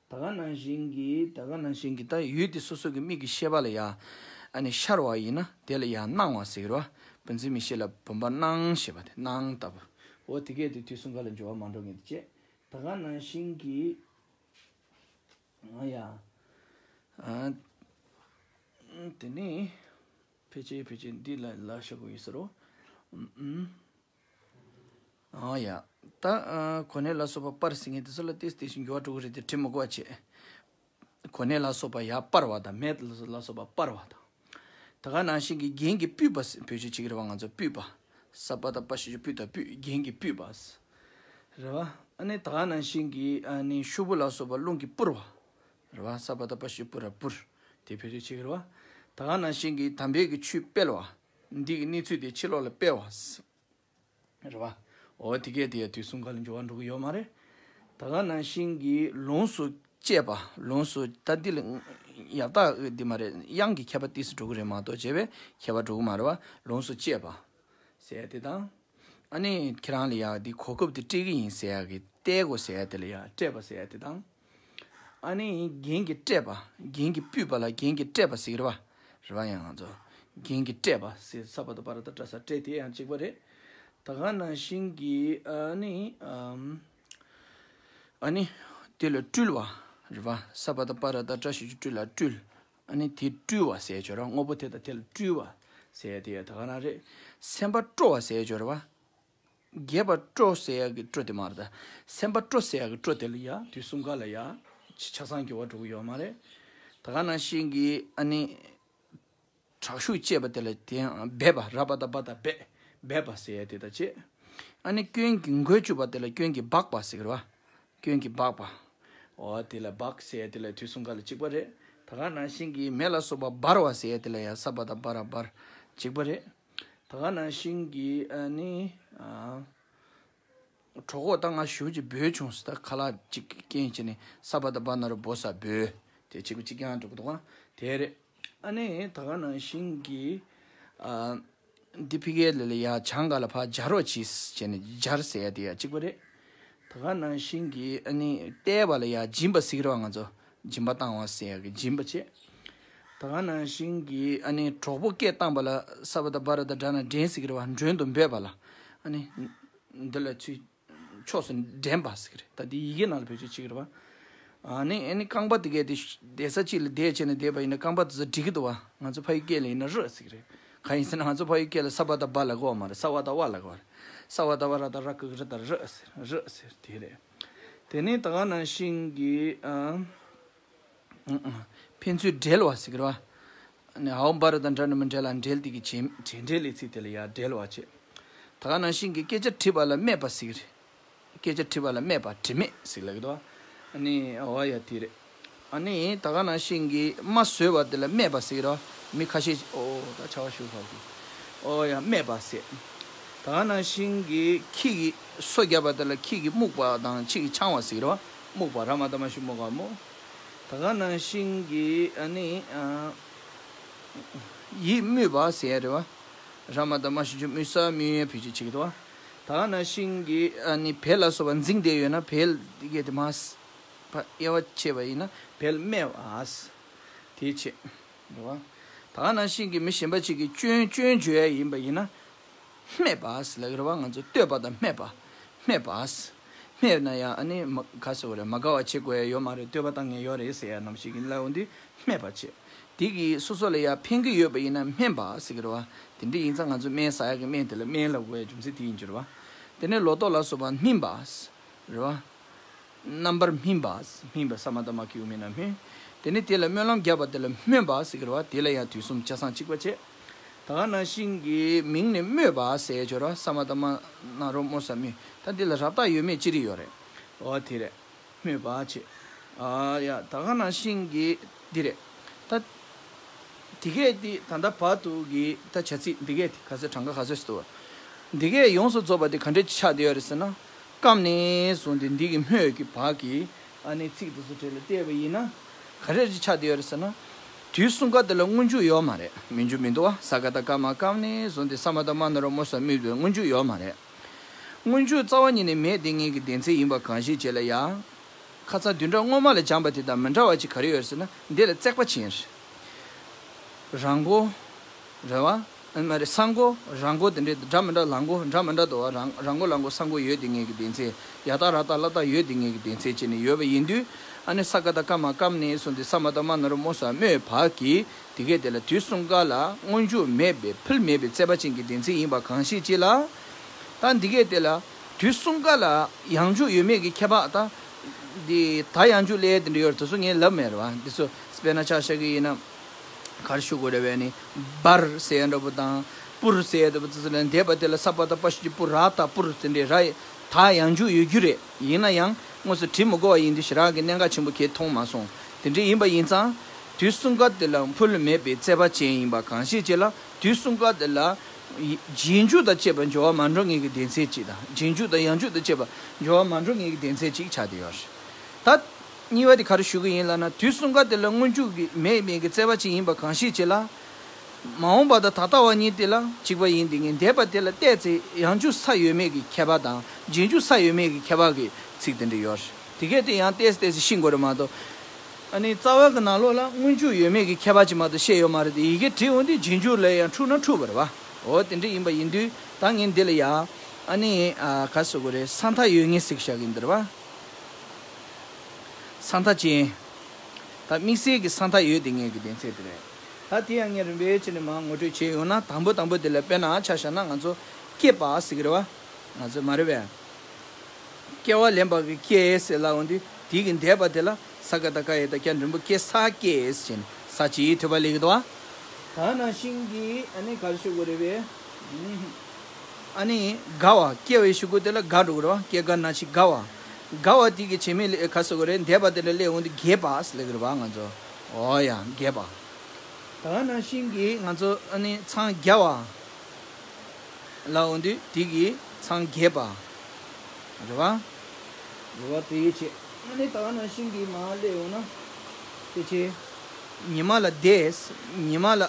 ད་ག་ནང་བཞིན་གྱི་ད་ག་ནང་བཞིན་གྱི་ད་ཡུལ་དེ་སོ་སོ་གི་མིག་གི་ཤེས་པ་ལ་ཡང་ཨ་ནི་ཤར་བ་ཡིན་ན་དེ་ལ་ཡང་སྣང་བ་ཟེར་གི་རེད་བ། བུམ་འཛིན་མིག་ཤེས་ལ་བུམ་པ་སྣང་ཞེས་པ་དེ་སྣང་ལྟ་བུ། འོ་དེ་གས་དེ་དུས་གསུམ་ཀ་ལ་འགྱུར་བ་མ་འགྲོ་ངེས་དེ་བྱེད། ད་ག་ནང་བཞིན་གྱི། ཨ་ཡ། ཨ། དེ་ནི། ཕལ་ཆེར་ཕལ་ཆེར་འདི་ལ་ལ་ཤ་གོ་ཡིན་ཟེར་རོ། ཨུམ། ཨ་ཡ། ད་ཨ་གོ་གནས་ལ་སོགས་པ་སྤར་ཟེར་མཁན་དེ་ཚོ་ལ་ཏིས་ཏིས་ཤིག་འགྱུར་བ་འགྲོ་གི་རེད་དེ་དྲི་མི་དགོས་པ་བྱེད། གོ་གནས་ལ་སོགས་པ་ཡར་སྤར་བ་དང་མེད་ལ་སོགས་པ་སྤར་བ་དང་། ད་ག་ནང་བཞིན་གྱི་རྒྱན་གྱིས་སྤུད་པ་ཟེར་བེད་སྤྱོད་བྱེད་ཀྱི་རེད་བ། ང་ཚོ་སྤུད་པ། ས་པ་ད་པ་ཞབས་ཀྱུ་སྤུ་ད་སྤུད། རྒྱན་གྱིས་སྤུད་པ་ཟེར། རེད་བ། ཨ་ནི་ད་ག་ནང་བཞིན་གྱི་ཨ་ནི་ཤོག་བུ་ལ་སོགས་པ་རླུང་གིས་སྤུར་བ། རེད་བ། ས་པ་ད་པ་ཞབས་ཀྱུ་སྤུ་ར་སྤུར། དེ་བེད་སྤྱོད་བྱེད་ཀྱི་རེད་བ། ད་ག་ནང་བཞིན་གྱི་དམ་པའི་གི་ཆོས་སྤེལ་བ། འདི་གི་གནས་ཚུལ་དེ་ཕྱི་ལོགས་ལ་སྤེལ་བ་ཟེར། རེད་བ། འོ་དེ་གས་དེ་ཡང་དུས་གསུམ་ཀ་ལ་འགྱུར་བ་འགྲོ་གི་ཡོད་མ་རེད། ད་ག་ནང་བཞིན་གྱི་ལོངས་སུ་སྤྱད་པ། ལོངས་སུ་ད་འདི་ལ་ཡག་རྟགས་འདི་མ་རེད། དབྱངས་ཀྱི་ཁྱད་པར་ཏིས་འགྲོ་གི་རེད་མ་གཏོགས་བྱས་པའི་ཁྱད་པར་འགྲོ་གི་མ་རེད་བ། ལོངས་སུ་སྤྱད་པ་ཟེར་ཡ་དེ་དང་། ཨ་ནི་ཁྱེད་རང་ལ་ཡག་འདི་གོ་སྐབས་དེ་སྤྲད་གི་ཡིན་ཟེར་ཡ་གི་སྟེར་དགོས་ཟེར་ཡ་དེ་ལ་ཡག་སྤྲད་པ་ཟེར་ཡ་དེ་དང་། ཨ་ནི་རྒྱན་གྱིས་སྤྲས་པ། རྒྱན་གྱིས་སྤུད་པ་ལ་རྒྱན་གྱིས་སྤྲས་པ་ཟེར་གྱི་རེད་བ། རེད་བ། ཡང་ང་ཚོ་རྒྱན་གྱིས་སྤྲས་པ་ཟེར་ས་པ་ད་པ་ར་ད་ཏྲ་ས་སྤྲས་དེ་ཡང་གཅིག་པ་རེད། ད་ག་ནང་བཞིན་གྱི་ཨ་ནི་ཨམ། ཨ་ནི་དེ་ལ་སྤྲུལ་བ། རེད་བ། ས་པ་ད་པ་ར་ད་ཏྲ་ཞབས་ཀྱུ་སྤྲུལ་ལ་སྤྲུལ། ཨ་ནི་དེ་སྤྲུལ་བ་ཟེར་ཡ་ཅིག་ཡོད་རེད་བ། དངོས་པོ་དེ་དང་དེ་ལ་སྤྲུལ་བ་ཟེར་ཡ་དེ་ད་ག་ནང་རེད། སེམས་པ་སྤྲོ་བ་ཟེར་ཡ་ཅིག་ཡོད་རེད་བ། རྒྱས་པ་སྤྲོ་ཟེར་ཡ་གི་སྤྲོ་དེ་མ་རེད་ད། སེམས་པ་སྤྲོ་ཟེར་ཡ་གི་སྤྲོ་དེ་ལ་ཡ་དུས་གསུམ་ཀ་ལ་ཡ་ཆ་ཆ་ཚང་གི་བ་འགྲོ་གི་ཡོད་མ་རེད། ད་ག་ནང་བཞིན་གྱི་ཨ་ནི། དྲག་ཤུགས་བཅས་པ་དེ་ལ་དེ་ཡང་སྦས་པ། ར་བ་ཏ་སྦ་ཏ་སྦས། སྦས་པ་ཟེར་ཡ་དེ་དང་བཅས། ཨ་ནི་སྐྱོན་གྱི་མགོས་གཅུས་པ་དེ་ལ་སྐྱོན་གྱིས་སྦགས་པ་ཟེར་གི་རེད་བ། སྐྱོན་གྱིས་སྦགས་པ། འོ་དེ་ལ་སྦགས་ཟེར་ཡ་དེ་ལ་དུས་གསུམ་ཀ་ལ་གཅིག་པ་རེད། ད་ག་ནང་བཞིན་གྱི་མེ་ལ་སོགས་པ་འབར་བ་ཟེར་ཡ་དེ་ལ་ཡང་ས་བ་ཏ་སྦ་ར་འབར། གཅིག་པ་རེད། ད་ག་ནང་བཞིན་གྱི་ཨ་ནི། ཨ། གྲོགས་པོ་ད་ང་ཞེ་པོ་ཅིག་འབོད་བྱུང་ཟེར། ད་ཁ་ལག་ཅིག་རྐྱེན་བྱས་ནས་ས་བ་ཏ་སྦ་ན་རོ་སྦོ་ས་འབོད། དེ་གཅིག་པ་གཅིག་རྐྱང་འགྲོ་གི་འདུག་ག་དེ་རེད། ཨ་ནི་ད་ག་ནང་བཞིན་གྱི། ཨ། འདི་ཕི་གེ་ལ་ལ་ཡ་བྱང་ག་ལ་ཕ་སྦྱར་རོགས་གྱིས་བྱས་ནས་སྦྱར་ཟེར་ཡ་དེ་ཡ་གཅིག་པ་རེད། ད་ག་ནང་བཞིན་གྱི་ཨ་ནི་བལྟས་པ་ལ་ཡ་སྦྱིན་པ་ཟེར་གི་རེད་བ། ང་ཚོ་སྦྱིན་པ་བཏང་བ་ཟེར་ཡ་གི་སྦྱིན་པ་བྱས། ད་ག་ནང་བཞིན་གྱི་ཨ་ནི་གྲོགས་པོ་སྐད་བཏང་པ་ལ་ས་བ་ཏ་སྦ་ར་ཏ་སྦྲ་ན་འདྲེན་ཟེར་གི་རེད་བ། མགྲོན་དུ་འབོད་པ་ལ། ཨ་ནི་འདི་ལ་ཚུར་ཕྱོགས་སུ་འདྲེན་པ་ཟེར་གི་རེད། ད་འདི་ཡི་གེ་ནང་ལ་བེད་སྤྱོད་བྱེད་ཀྱི་རེད་བ། ཨ་ནི་ཨ་ནི་རྐང་པ་དེ་གས་དེ་བསྡད་ས་གཅིག་ལ་བསྡད་བྱས་ནས་བསྡད་པ་ཡིན་ན་རྐང་པ་དེ་ཚོ་འགྲིག་གི་འདུག་བ། ང་ཚོ་ཕ་ཡུལ་སྐད་ལ་ཡིན་ན་རོ་ཟེར་གི་རེད། གང་ཡིན་ཟེར་ན་ང་ཚོ་ཕ་ཡུལ་སྐད་ལ་ས་བ་ཏ་སྦ་ལབ་གི་ཡོད་མ་རེད། ས་བ་ཏ་སྦ་ལབ་གི་ཡོད་རེད། ས་བ་ཏ་སྦ་ར་ཏ་ར་ཀ་གི་རི་ཏ་རི་ཟེར། རི་ཟེར་དེ་རེད། དེ་ནས་ད་ག་ནང་བཞིན་གྱི་ཨ། ཕན་ཚུན་འབྲེལ་བ་ཟེར་གི་རེད་བ། ཨ་ནི་ཧའོ་འབའ་རི་དང་འདྲ་ནི་མི་འབྲེལ་ལ་འབྲེལ་དེ་གི་བྱེད་བྱེད་འབྲེལ་ལས་ཚིག་དེ་ལ་ཡ་འབྲེལ་བ་བྱེད། ད་ག་ནང་བཞིན་གྱི་སྐད་ཆ་དྲིས་པ་ལ་སྨྲས་པ་ཟེར་གི་རེད། སྐད་ཆ་དྲིས་པ་ལ་སྨྲས་པ། དྲི་མེད་ཟེར་ལབ་གི་འདུག་ཨ་ནི་འོ་ཡ་དེ་རེད། ཨ་ནི་ད་ག་ནང་བཞིན་གྱི་མ་བཟོད་པ་དེ་ལ་སྨྲས་པ་ཟེར་གི་རེད་བ། མི་ཁ་ཤས་ཨོ་ད་ཆ་བ་ཞུ་ཁ་གི་ཨོ་ཡ་སྨྲས་པ་ཟེར། ད་ག་ནང་བཞིན་གྱི་ཁྱི་གི་སོ་བརྒྱབ་པ་དེ་ལ་ཁྱི་གི་རྨུགས་པ་དང་ཁྱི་གི་འཆང་བ་ཟེར་གི་རེད་བ། རྨུགས་པ། ར་མ་ཏ་མ་ཞུ་རྨུགས་པ་རྨུགས། ད་ག་ནང་བཞིན་གྱི་ཨ་ནི་ཨ། ཡིད་མོས་པ་ཟེར་ཡ་རེད་བ། ར་མ་ཏ་མ་ཞུ་ཆུ་མོས་ས་མོས་ཡ་བེད་སྤྱོད་བྱེད་ཀྱི་འདུག་བ། ད་ག་ནང་བཞིན་གྱི་ཨ་ནི་བལ་ལ་སོགས་པ་འཛིང་བསྡད་ཡོད་ན་བལ་དེ་གས་དེ་མ་ཕ་དབྱེ་བ་ཕྱེ་བ་ཡིན་ན་བལ་སྨད་པ། དེ་བྱེད་རེད་བ། ད་ག་ནང་བཞིན་གྱི་མི་གཞན་པ་ཅིག་གིས་སྐྱོན་སྐྱོན་བརྗོད་ཡ་ཡིན་པ་ཡིན་ན། སྨད་པ་ཟེར་ལབ་ཀྱི་རེད་བ། ང་ཚོ་བསྟོད་པ་དང་སྨད་པ། སྨད་པ། སྨད་ན་ཡང་ཨ་ནི་མ་ག་ཟེར་བ་རེད། མ་དགའ་བ་བྱེད་དགོས་ཡ་ཡོད་མ་རེད། བསྟོད་པ་བཏང་མཁན་ཡོད་རེད་ཟེར་ཡ་ནང་བཞིན་གྱི་ལབ་འོང་དུས་སྨད་པ་བྱེད། དེ་གིས་སོ་སོ་ལ་ཡ་ཕན་གྱི་ཡོད་པ་ཡིན་ན་སྨན་པ་ཟེར་གྱི་རེད་བ། དེ་འདྲ་ཡིན་ཙང་ང་ཚོ་སྨན་ཟ་ཡ་གི་སྨན་དེ་ལ་སྨན་ལབ་དགོས་ཡ་རྒྱུ་མཚན་དེ་ཡིན་གྱི་རེད་བ། དེ་ནས་ལོ་ཏོག་ལ་སོགས་པ་སྨིན་པ་རེད་བ། རྣམ་པར་སྨིན་པ། སྨིན་པ་ས་མ་ཏ་མ་གི་ཡུ་མི་ན་སྨིན། དེ་ནས་དེ་ལ་སྨོན་ལམ་བརྒྱབ་པ་དེ་ལ་སྨོན་པ་ཟེར་གྱི་རེད་བ། དེ་ལ་ཡང་དུས་གསུམ་ཆ་ཚང་གཅིག་པ་བྱས། ད་ག་ནང་བཞིན་གྱི་མིང་ནས་སྨོས་པ་ཟེར་ཡ་ཅིག་ཡོད་རེད་བ། ས་མ་ཏ་མ་ན་རོ་སྨོ་ས་སྨོས། ད་འདི་ལ་རབ་རྟགས་ཡོད་མེད་ཅི་རིགས་ཡོད་རེད། འོ་དེ་རེད། སྨོས་པ་བྱས། ཨ་ཡ་ད་ག་ནང་བཞིན་གྱི་འདི་རེད། ད། འདི་གས་འདི་ད་ལྟ་བར་དུ་གི་ད་བྱ་ཚིག་འདི་གས་འདི་ག་ཚོད་གྲངས་ཀ་ག་ཚོད་ཞིག་འདུག་འདི་གས་ཡོངས་སུ་རྫོགས་པ་འདི་ག་འདྲས་ཆགས་བསྡད་ཡོད་རེད་ཟེར་ན། སྐབས་ནས་བཟུང་སྟེ་འདི་གི་སྨོས་ཀྱི་བར་གྱི་ཨ་ནི་ཚིག་འདི་ཚོ་གྲས་ལ་བལྟས་པ་ཡིན་ན། ག་རེ་རེ་ཆགས་བསྡད་ཡོད་རེད་ཟེར་ན། དུས་གསུམ་ཀ་འདི་ལ་སྔོན་འཇུག་ཡོད་མ་རེད། མི་འཇུག་མི་འདུག་བ། ས་ག་ད་ཀ་མ་སྐབས་ནས་བཟུང་སྟེ་ས་མ་ད་མ་ན་རོ་སྨོ་ས་སྨོས་པའི་སྔོན་འཇུག་ཡོད་མ་རེད། སྔོན་འཇུག་རྩ་བ་ཉིད་ནས་མེད་བསྡད་མཁན་གྱི་སྡེ་ཚན་ཡིན་པ་གང་ཞིག་བྱས་ལ་ཡང་། ཁ་སང་བདུན་ཕྲག་སྔོན་མ་ལ་སྦྱངས་པ་དེ་དང་མི་འདྲ་བ་ཅིག་ག་རེ་ཡོད་ཟེར་ན། འདི་ལ་བརྩེགས་པ་ཅན་རེད། རང་མགོ། རེད་བ། ཨ་མ་རེད། ས་མགོ། རང་མགོ་དེ་འདྲའི་འདྲ་མི་འདྲ། ལ་མགོ་འདྲ་མི་འདྲ་འདུག་བ། རང་རང་མགོ་ལ་མགོ་ས་མགོ་ཡོད་བསྡད་མཁན་གྱི་སྡེ་ཚན། ཡ་རྟགས་ར་རྟགས་ལ་རྟགས་ཡོད་བསྡད་མཁན་གྱི་སྡེ་ཚན་བྱས་ནས་ཡོད་པ་ཡིན་དུས། ཨ་ནི་ས་ག་ད་ཀ་མ་སྐབས་ནས་བཟུང་སྟེ་ས་མ་ད་མ་ན་རོ་སྨོ་ས་སྨོས་བར་གྱི། དེ་གས་དེ་ལ་དུས་གསུམ་ཀ་ལ་སྔོན་འཇུག་མེད་པའི་ཕུལ་མེད་པའི་བརྩེགས་པ་ཅན་གྱི་སྡེ་ཚན་ཡིན་པ་གང་ཞིག་བྱས་ལ། ད་འདི་གས་དེ་ལ་དུས་གསུམ་ཀ་ལ་ཡང་འཇུག་ཡོད་མེད་ཀྱི་ཁྱད་པར། ད་འདི་ད་ཡང་འཇུག་ལས་དེ་འདྲ་ཡོད་རེད། དེ་ཚོ་ངས་ལབ་མེད་རེད་བ། འདི་ཚོ་དཔེར་ན་ཆ་བཞག་གི་ཡིན་ན། ག་རེ་ཞུ་དགོས་རེད་བས་ནི། འབར་ཟེར་ཡ་འདྲ་པོ་དང་། སྤུར་ཟེར་ཡ་འདྲ་པོ་ཙི་ཙི་ལ་འདས་པ་དེ་ལ་ས་པ་ད་པ་ཞབས་ཀྱུ་སྤུ་ར་ད་སྤུར་དེ་འདྲས་ར། ད་ཡང་འཇུག་ཡོད་རྒྱུ་རེད། ཡིན་ན་ཡང་དངོས་སུ་བྲི་མི་དགོས་པ་ཡིན་དུས་ཞེ་དྲག་གི་གནད་འགག་ཆེན་པོ་གས་མཐོང་མ་སོང་། དེ་འདྲ་ཡིན་པ་ཡིན་ཙང་། དུས་གསུམ་ཀ་དེ་ལ་ཕུལ་མེད་པའི་བརྩེགས་པ་ཅན་ཡིན་པ་གང་ཞིག་བྱས་ལ། དུས་གསུམ་ཀ་དེ་ལ་རྗེས་འཇུག་དང་བཅས་པ་འབྱོར་བ་མ་འགྲོ་ངེས་ཀྱི་སྡེ་ཚན་གཅིག་དང་། རྗེས་འཇུག་དང་ཡང་འཇུག་དང་བཅས་པ་འབྱོར་བ་མ་འགྲོ་ངེས་ཀྱི་སྡེ་ཚན་གཅིག་ཆགས་བསྡད་ཡོད་རེད། ད། གཉིས་པ་དེ་ག་རེ་ཞུ་གི་ཡིན་ལབ་ན། དུས་གསུམ་ཀ་དེ་ལ་སྔོན་འཇུག་གི་མེད་མེད་ཀྱི་བརྩེགས་པ་ཅན་ཡིན་པ་གང་ཞིག་བྱས་ལ། མ་འོངས་པ་དང་ད་ལྟ་བ་གཉིས་དེ་ལ་གཅིག་པ་ཡིན་དེ་ངས་འདས་པ་དེ་ལ་བལྟས་ཚེ་ཡང་འཇུག་ས་ཡོད་མེད་ཀྱི་ཁྱད་པར་དང་རྗེས་འཇུག་ས་ཡོད་མེད་ཀྱི་ཁྱད་པར་གྱི་ཚིག་དེ་འདྲ་ཡོད་རེད། དེ་གས་དེ་ཡང་བལྟས་བལྟས་ཚེ་ཤེས་དགོས་རེད་མ་གཏོགས། ཨ་ནི་རྩ་བ་གི་ནང་ལོགས་ལ་སྔོན་འཇུག་ཡོད་མེད་ཀྱི་ཁྱད་པར་ཅིག་མ་གཏོགས་བཤད་ཡོད་མ་རེད་དེ། ཡི་གེ་བྲིས་འོང་དུས་རྗེས་འཇུག་ལ་ཡང་འཁྲུལ་ན་འཁྲུལ་བ་རེད་བ། འོ་དེ་འདྲ་ཡིན་པ་ཡིན་དུས་ད་ངས་འདི་ལ་ཡང་ཨ་ནི་ཨ་ག་ཟེར་དགོས་རེད། ས་མཐའ་ཡོད་ངེས་ཟིག་བཞག་གི་འདིར་བ། ས་མཐའ་ཅན། ད་དམིགས་བསལ་གྱི་ས་མཐའ་ཡོད་དེ་ངེས་ཀྱི་གདན་ཚད་དེ་རེད། ད་དེ་ཡང་ངས་རིམ་པས་བྱས་ནས་མར་ངོ་སྤྲོད་བྱས་ཡོང་ན། དང་པོ་དང་པོ་དེ་ལ་དཔེར་ན་ཆ་བཞག་ན་ང་ཚོ་སྐྱེས་པ་ཟེར་གྱི་རེད་བ། ང་ཚོ་མ་རེད་པས། སྐྱེ་བ་ལེན་པ་གི་སྐྱེ་ཟེར་ལབ་འོང་དུས་དེ་གི་འདས་པ་དེ་ལ་ས་ག་བཏགས་སྐ་ཡ་བཏགས་སྐྱ་འགྲེང་བུ་སྐྱེ་ས་སྐྱེས་ཟེར་ནས་ས་ཅིག་ཐོད་པ་སླེབས་ཀྱི་འདུག་བ། ད་ནང་བཞིན་གྱི་ཨ་ནི་ག་རེ་ཞུ་དགོས་རེད་པས། ཨ་ནི་དགའ་བ། སྐྱེ་བའི་གཞུག་གུ་དེ་ལ་དགའ་འགྲོ་གི་རེད་བ། སྐྱེ་དགའ་ན་འཆི་དགའ་བ། དགའ་བ་དེ་གི་བྱེད་མེད་ལ་ག་ཟེར་དགོས་རེད། འདས་པ་དེ་ལ་སླེབས་འོང་དུས་རྒས་པ་ཟེར་ལབ་ཀྱི་རེད་བ་ང་ཚོ། འོ་ཡ་རྒས་པ། ད་ག་ནང་བཞིན་གྱི་ང་ཚོ་ཨ་ནི་འཚང་རྒྱ་བ་ལབ་འོང་དུས་དེ་གི་འཚང་རྒྱས་པ་རེད་བ། རེད་བ། དེ་ཡིད་ཆེས། ཨ་ནི་ད་ག་ནང་བཞིན་གྱི་མར་སླེབས་འོང་ན་དེ་ཆེ། ཉི་མ་ལ་བདེ། ཉི་མ་ལ།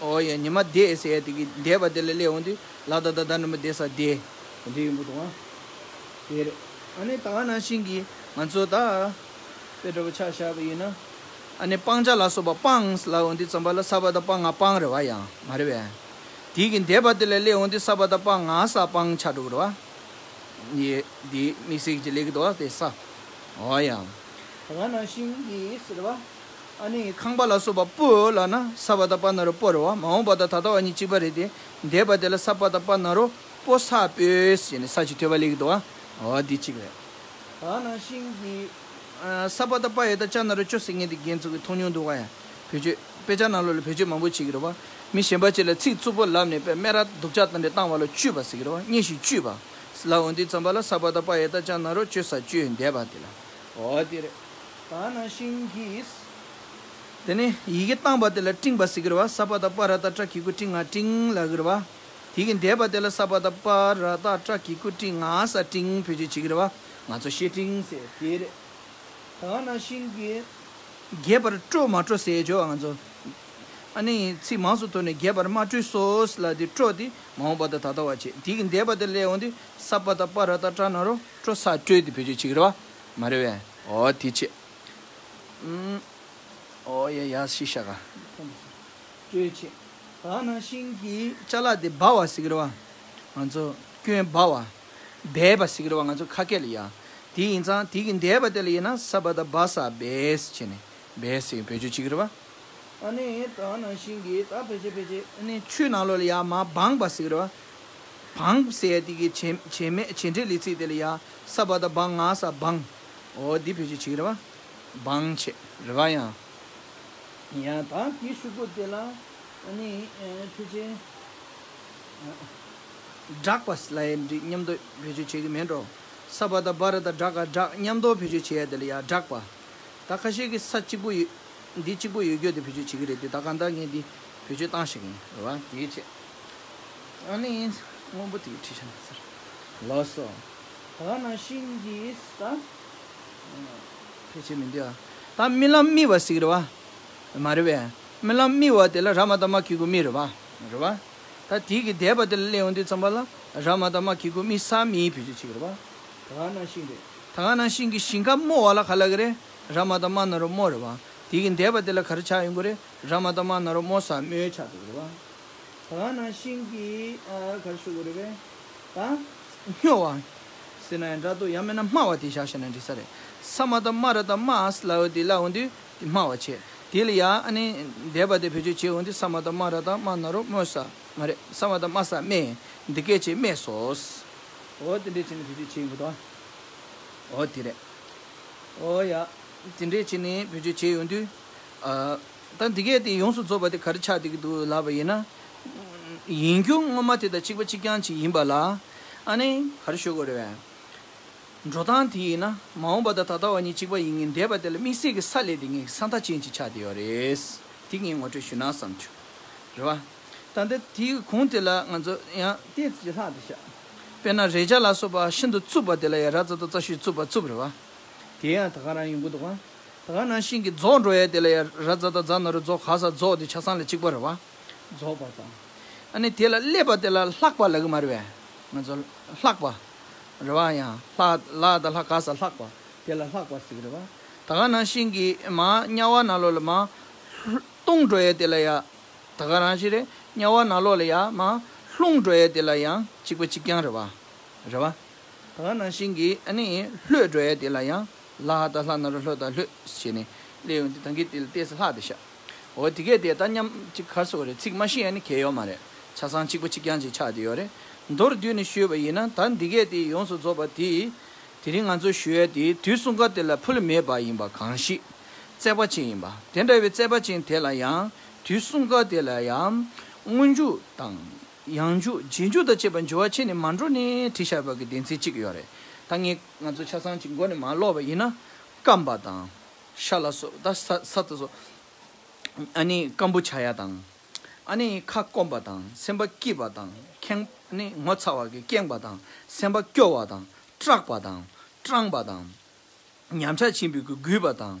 ཨོ་ཡ་ཉི་མ་བདེ་ཟེར་ཡ་དེ་གི་འདས་པ་དེ་ལ་སླེབས་འོང་དུས་ལ་ད་ད་ད་ནི་མ་བདེ་ས་བདེ། དེ་འདྲ་ཡིན་པ་འདུག་ཨ། དེ་རེད། ཨ་ནི་ད་ག་ནང་བཞིན་གྱི་ང་ཚོ་ད་དཔེ་འདྲ་པོ་ཆ་བཞག་པ་ཡིན་ན། ཨ་ནི་སྤང་བྱ་ལ་སོགས་པ་སྤངས་ལབ་འོང་དུས་ཙམ་པ་ལ་ས་པ་བཏགས་སྤ་ང་སྤང་རེད་བ། ཡང་མ་རེད་པས། དེ་གི་འདས་པ་དེ་ལ་སླེབས་འོང་དུས་ས་པ་བཏགས་སྤ་ང་ས་སྤང་ཆགས་འགྲོ་གི་རེད་བ། ཡེ། འདི་དམིགས་བསལ་གྱི་ལེགས་འདུག་བ་དེ་ས། འོ་ཡ། ད་ག་ནང་བཞིན་གྱི་ཟེར་བ། ཨ་ནི་ཁང་པ་ལ་སོགས་པ་སྤོ་ལབ་ན་ས་པ་བཏགས་སྤ་ན་རོ་སྤོ་རེད་བ། མ་འོངས་པ་དང་ད་ལྟ་བ་གཉིས་གཅིག་པ་རེད་དེ། འདས་པ་དེ་ལ་ས་པ་བཏགས་སྤ་ན་རོ་སྤོ་ས་སྤོས་ཟེར་ནས་ས་ཅིག་ཐོད་པ་སླེབས་ཀྱི་འདུག་བ། འོ་འདི་གཅིག་རེད། ད་ག་ནང་བཞིན་གྱི་ཨ་ས་པ་བཏགས་སྤ་ཡ་བཏགས་སྤྱ་ན་རོ་སྤྱོ་ཟེར་མཁན་དེ་རྒན་ཚོ་གིས་མཐོང་མྱོང་འདུག་ག་ཡ། བེད་སྤྱོད་དཔེ་ཆ་ནང་ལོགས་ལ་བེད་སྤྱོད་མང་པོ་བྱེད་ཀྱི་རེད་བ། མི་གཞན་པ་ཅིག་ལ་ཚིག་རྩུབ་པོ་ལབ་ནས་དཔེ་སྨད་ར་སྡུག་ཅག་དེ་འདྲ་བཏང་བ་ལ་སྤྱོས་པ་ཟེར་གྱི་རེད་བ། སྙན་ཞིང་སྤྱོས་པ་ལབ་འོང་དུས་ཙམ་པ་ལ་ས་པ་བཏགས་སྤ་ཡ་བཏགས་སྤྱ་ན་རོ་སྤྱོ་ས་སྤྱོས་འདས་པ་དེ་ལ། འོ་དེ་རེད། ད་ག་ནང་བཞིན་གྱི། དེ་ནས་ཡི་གེ་བཏང་བ་དེ་ལ་སྤྲིངས་པ་ཟེར་གྱི་རེད་བ། ས་པ་བཏགས་སྤ་ར་བཏགས་སྤྲ་གི་གུ་སྤྲིང་ང་སྤྲིང་ལབ་ཀྱི་རེད་བ། དེ་གི་འདས་པ་དེ་ལ་ས་པ་བཏགས་སྤ་ར་བཏགས་སྤྲ་གི་གུ་སྤྲིང་ང་ས་སྤྲིང་བེད་སྤྱོད་བྱེད་ཀྱི་རེད་བ། ང་ཚོ་བཤེས་སྤྲིང་ཟེར་དེ་རེད། ད་ག་ནང་བཞིན་གྱི། རྒྱས་པར་སྤྲོ་མ་སྤྲོ་ཟེར་བྱོས་ང་ཚོ། ཨ་ནི་ཚིག་མང་སུ་ཐོན་ནས་རྒྱས་པར་མ་སྤྲོས་སོ་ལབ་དེ་སྤྲོ་དེ་མ་འོངས་པ་དང་ད་ལྟ་བ་བྱེད། དེ་གི་འདས་པ་དེ་སླེབས་འོང་དུས་ས་པ་བཏགས་སྤ་ར་བཏགས་སྤྲ་ན་རོ་སྤྲོ་ས་སྤྲོས་དེ་བེད་སྤྱོད་བྱེད་ཀྱི་རེད་བ། མ་རེད་པས། འོ་དེ་བྱེད། ཨུམ། འོ་ཡ་ཡ་ཤི་ཤ་ག་སྤྲོས་བྱེད། ད་ག་ནང་བཞིན་གྱི་ཅ་ལག་དེ་སྦ་བ་ཟེར་གྱི་རེད་བ། ང་ཚོ་སྐྱོན་སྦ་བ། སྦས་པ་ཟེར་གྱི་རེད་བ་ང་ཚོ་ཁ་སྐད་ལ་ཡ། དེ་ཡིན་ཙང་དེ་གི་འདས་པ་དེ་ལ་ཡིན་ན་ས་པ་བཏགས་སྦ་ས་སྦས་བྱས་ནས་སྦས་ཟེར་བེད་སྤྱོད་བྱེད་ཀྱི་རེད་བ། ཨ་ནི་ད་ག་ནང་བཞིན་གྱི་ད་ཕལ་ཆེར་ཕལ་ཆེར་ཨ་ནི་ཆོས་ནང་ལོགས་ལ་ཡ་མར་སྦངས་པ་ཟེར་གྱི་རེད་བ། སྦངས་ཟེར་ཡ་དེ་གི་བྱེད་བྱེད་མེད་བྱེད་འབྲེལ་ལས་ཚིག་དེ་ལ་ཡ་ས་པ་བཏགས་སྦ་ང་ས་སྦངས། འོ་འདི་བེད་སྤྱོད་བྱེད་ཀྱི་རེད་བ། སྦངས་བྱས་རེད་བ་ཡང་། ཡང་ད་དེའི་གཞུག་གུ་དེ་ལ་ཨ་ནི་ཨེ་ཕལ་ཆེར་ཨ་སྦྲགས་པ་ལབ་ཡ་འདི་མཉམ་དུ་བེད་སྤྱོད་བྱེད་ཀྱི་མེད་འགྲོ། ས་པ་བཏགས་སྦ་ར་བཏགས་སྦྲ་ག་སྦྲགས། མཉམ་དུ་བེད་སྤྱོད་བྱེད་ཡ་དེ་ལ་ཡ་སྦྲགས་པ། ད་ཁ་ཤས་ཀྱིས་ས་གཅིག་པོ་ཡོད། འདི་གཅིག་པོ་ཡོད་རྒྱུ་དེ་བེད་སྤྱོད་བྱེད་ཀྱི་རེད་དེ། ད་གང་ལྟར་ངས་འདི་བེད་སྤྱོད་བཏང་བཞག་གི་ཡིན་རེད་བ། དེའི་ཆེད། ཨ་ནི་སྔོན་པོ་དེ་ཁྲིད་བྱ་ན་ཟེར། ལགས་སོ། ད་ག་ནང་བཞིན་གྱི་ས། ཕལ་ཆེར་མི་འདུག་ཨ། ད་རྨི་ལམ་རྨི་བ་ཟེར་གྱི་རེད་བ། མ་རེད་པས། རྨི་ལམ་རྨི་བ་དེ་ལ་ར་མ་བཏགས་རྨ་གི་གུ་རྨི་རེད་བ། རེད་བ། ད་དེ་གི་འདས་པ་དེ་ལ་སླེབས་འོང་དུས་ཙམ་པ་ལ་ར་མ་བཏགས་རྨ་གི་གུ་རྨི་ས་རྨིས་བེད་སྤྱོད་བྱེད་ཀྱི་རེད་བ། ད་ག་ནང་བཞིན་རེད། ད་ག་ནང་བཞིན་གྱི་ཞིང་ཁ་རྨོ་བ་ལ་ག་ལབ་ཀྱི་རེད། ར་མ་བཏགས་རྨ་ན་རོ་རྨོ་རེད་བ། དེ་གི་འདས་པ་དེ་ལ་ག་རེ་ཆགས་ཡོང་གི་རེད། ར་མ་བཏགས་རྨ་ན་རོ་རྨོ་ས་རྨོས་ཆགས་འགྲོ་གི་རེད་བ། ད་ག་ནང་བཞིན་གྱི་ཨ་ག་རེ་ཞུ་དགོས་རེད་པས། ད་སྨྱོ་བ་ཟེར་ན་ཡང་འདྲ་འདུག་ཡང་མིན་ན་སྨྲ་བ་དེ་བཞག་བཞག་ན་འགྲིག་ས་རེད། ས་མ་བཏགས་སྨ་ར་བཏགས་སྨྲ་ལབ་པ་དེ་ལབ་འོང་དུས་དེ་སྨྲ་བ་བྱས། དེ་ལ་ཡང་ཨ་ནི་འདས་པ་དེ་བེད་སྤྱོད་བྱེད་འོང་དུས་ས་མ་བཏགས་སྨ་ར་བཏགས་སྨ་ན་རོ་སྨོ་ས། མ་རེད། ས་མ་བཏགས་སྨ་ས་སྨྲས། འདི་སྐད་ཅེས་སྨྲས་སོ། འོ་དེ་འདྲས་བྱས་ནས་བེད་སྤྱོད་བྱེད་ཡོང་གི་འདུག་འོ་དེ་རེད། འོ་ཡ། དེ་འདྲས་བྱས་ནས་བེད་སྤྱོད་བྱེད་ཡོང་དུས། ཨ། ད་འདི་གས་དེ་ཡོངས་སུ་རྫོགས་པ་དེ་ག་རེ་ཆགས་བསྡད་ཀྱི་འདུག་ལབ་པ་ཡིན་ན། ཡིན་རྒྱུ་སྔོན་མ་དེ་དང་གཅིག་པ་གཅིག་རྐྱང་ཅིག་ཡིན་པ་ལ། ཨ་ནི་ག་རེ་ཞུ་དགོས་རེད་པས། འགྲོ་སྟངས་དེ་ཡིན་ན་མ་འོངས་པ་དང་ད་ལྟ་བ་གཉིས་གཅིག་པ་ཡིན་ངེས། འདས་པ་དེ་ལ་དམིགས་བསལ་གྱི་ས་སླེབས་དེ་ངེས་ས་མཐའ་ཅན་ཅིག་ཆགས་བསྡད་ཡོད་རེད། དེ་ངས་ངོ་སྤྲོད་ཞུས་ན་བསམ་བྱུང་། རེད་བ། ད་ལྟ་དེའི་གོང་དེ་ལ་ང་ཚོ་ཡང་ཏོག་ཙམ་ལྷག་བསྡད་ཤག་དཔེར་ན་རེག་བྱ་ལ་སོགས་པ་ཤིན་ཏུ་རྩུབ་པ་དེ་ལ་ཡང་ར་ཛ་བཏགས་རྩ་ཞབས་ཀྱུ་རྩུབ་པ་རྩུབ་རེད་བ། དེ་ཡང་ད་ག་རང་ཡོང་གི་འདུག་ག་ད་ག་ནང་བཞིན་གྱི་རྫོགས་འགྲོ་ཡས་དེ་ལ་ཡང་ར་ཛ་བཏགས་རྫ་ན་རོ་རྫོགས། ག་ས་རྫོགས་དེ་ཆ་ཚང་ལ་གཅིག་པ་རེད་བ། རྫོགས་པ་དང་། ཨ་ནི་དེ་ལ་སླེབས་པ་དེ་ལ་ལྷག་པ་ལབ་གི་མ་རེད་པས། ང་ཚོ་ལྷག་པ། རེད་བ། ཡང་ལྷག་ལ་དང་ལྷག་ག་ས་ལྷག་པ། དེ་ལ་ལྷག་པ་ཟེར་གི་རེད་བ། ད་ག་ནང་བཞིན་གྱི་མར་དམྱལ་བ་ནང་ལོགས་ལ་མར་ལྟུང་འགྲོ་ཡས་དེ་ལ་ཡང་ད་ག་རང་བཞིན་རེད། དམྱལ་བ་ནང་ལོགས་ལ་ཡང་མར་ལྷུང་འགྲོ་ཡས་དེ་ལ་ཡང་གཅིག་པ་གཅིག་རྐྱང་རེད་བ། རེད་བ། ད་ག་ནང་བཞིན་གྱི་ཨ་ནི་ལྷོད་འགྲོ་ཡས་དེ་ལ་ཡང་ ལ་ཧ་ད་ལྷ་ན་རོ་ལྷོ་ད་ལྷོད་ཟེར་ནས་སླེབས་ཡོང་དུས་ད་གིན་དེ་ལ་ཏོག་ཙམ་ལྷག་བསྡད་ཤག་འོ་དེ་གས་དེ་ད་མཉམ་གཅིག་ག་རེ་ཟེར་དགོས་རེད། ཚིག་མ་ཤེས་ཡ་ནི་གལ་ཡོད་མ་རེད། ཆ་ཚང་གཅིག་པ་གཅིག་རྐྱང་ཅིག་ཆགས་བསྡད་ཡོད་རེད། མདོར་བསྡུས་ནས་ཞུས་པ་ཡིན་ན་ད་འདི་གས་དེ་ཡོངས་སུ་རྫོགས་པ་དེ། དེ་རིང་ང་ཚོ་ཞུ་ཡ་དེ་དུས་གསུམ་ཀ་དེ་ལ་ཕུལ་མེད་པ་ཡིན་པ་གང་ཞིག་རྩོད་པ་ཅན་ཡིན་པ། དེ་འདྲ་བའི་རྩོད་པ་ཅན་དེ་ལ་ཡང་དུས་གསུམ་ཀ་དེ་ལ་ཡང་སྔོན་འཇུག་དང་། ཡང་འཇུག་རྗེས་འཇུག་དང་བཅས་པ་འགྱུར་བ་ཕྱིན་ནས་མ་འགྲོ་ནས་བྲིས་བཞག་པ་གི་བདེན་ཚིག་གཅིག་ཡོད་རེད། ད་ངས་ང་ཚོ་ཆ་ཚང་གཅིག་མགོ་ནས་མར་ཀློག་པ་ཡིན་ན། སྐམ་པ་དང་། ཤ་ལ་སོགས་ད་ས་ས་དེ་ཚོ། ཨ་ནི་སྐམ་པོ་ཆགས་ཡ་དང་། ཨ་ནི་ཁ་སྐོམ་པ་དང་སེམས་པ་སྐྱིད་པ་དང་ཁེངས་ཨ་ནི་ངོ་ཚ་བ་གིས་སྐེངས་པ་དང་སེམས་པ་སྐྱོ་བ་དང་སྐྲག་པ་དང་སྐྲངས་པ་དང་། ཉམས་ཆག་ཕྱིན་པའི་གི་རྒུད་པ་དང་།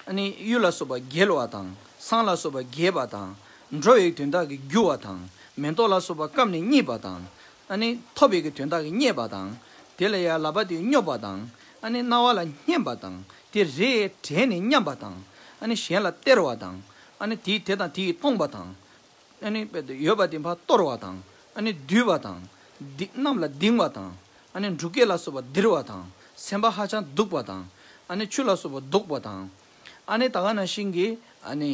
ཨ་ནི་གཡུ་ལ་སོགས་པ་འགྱེལ་བ་དང་། བསང་ལ་སོགས་པ་རྒྱས་པ་དང་། འགྲོ་བའི་དོན་དག་གིས་རྒྱུ་བ་དང་། མེ་ཏོག་ལ་སོགས་པ་སྐམ་ནས་རྙེད་པ་དང་། ཨ་ནི་ཐོབ་པའི་གི་དོན་དག་གིས་རྙེད་པ་དང་། དེ་ལ་ཡང་ལག་པ་དེས་སྙོབ་པ་དང་། ཨ་ནི་རྣ་བ་ལ་སྙན་པ་དང་། དེ་རེ་དྲན་ནས་མཉམ་པ་དང་། ཨ་ནི་གཞན་ལ་སྟེར་བ་དང་། ཨ་ནི་དེས་དེ་དང་དེ་ཡིས་མཐོང་པ་དང་། ཨ་ནི་དཔེ་དེ་ཡོད་པ་དེ་ཕར་གཏོར་བ་དང་། ཨ་ནི་སྡུད་པ་དང་། སྡིག་གནམ་ལ་ལྡིང་བ་དང་། ཨ་ནི་འབྲུག་སྐད་ལ་སོགས་པ་ལྡིར་བ་དང་། སེམས་པ་ཧ་ཅང་སྡུག་པ་དང་། ཨ་ནི་ཆུ་ལ་སོགས་པ་ལྡོག་པ་དང་། ཨ་ནི་ད་ག་ནང་བཞིན་གྱི་ཨ་ནི་